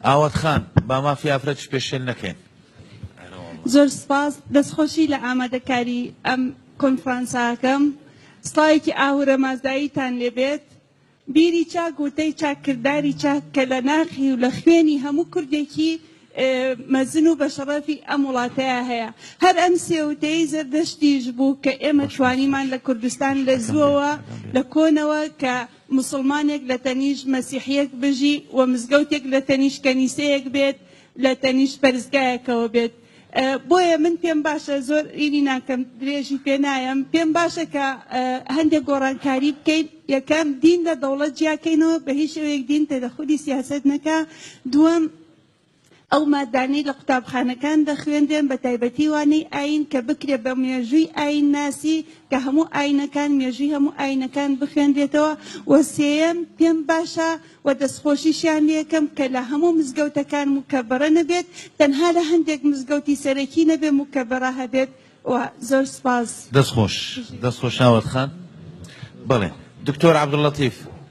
ئاوات خان با مافی ئافرەتیش پێشێل نەکەین. زۆر سپاس، دەستخۆشی لە ئامادەکاری ئەم کۆنفرانسە ئەکەم. سڵاوێکی ئاهورەمازداییتان لێ بێت. بیری چاک، وتەی چاک، کرداری چاک کە لە ناخی و لە خوێنی هەموو کوردێکی مەزن و بەشەڕەفی ئەم وڵاتەیا هەیە. هەر ئەم سێ وتەیەی زەردەشتیش بوو کە ئێمە توانیمان لە کوردستان لە زووەوە لە کۆنەوە کە موسڵمانێک لە تەنیشت مەسیحیەک بژی و مزگەوتێک لە تەنیشت کەنیسەیەک بێت لە تەنیشت پەرستگایەکەوە بێت بۆیە من پێم باشە زۆر ئینی ناکەم درێژی پێ نایەم پێم باشە کە هەندێک گۆڕانکاری بکەین یەکەم دین لە دەوڵەت جیاکەینەوە بە هیچ شێوەیەک دین تەدەخولی سیاسەت نەکا دووەم ئەو مادانەی لە قوتابخانەکان دەخوێنرێن بە تایبەتی وانەی ئایین کە بکرێت بە مێژووی ئایینناسی کە هەموو ئایینەکان مێژووی هەموو ئایینەکان بخوێنرێتەوە و سێیەم پێم باشە و دەستخۆشیشیان لێکەم کە لە هەموو مزگەوتەکان موکەبەرە نەبێت تەنها لە هەندێک مزگەوتی سەرەکی نەبێت موکەبەرە هەبێت و زۆر سپاس. دەست خۆش دەست خۆش ناوەت خان. بەڵێ دکتۆر عەبدوللەتیف.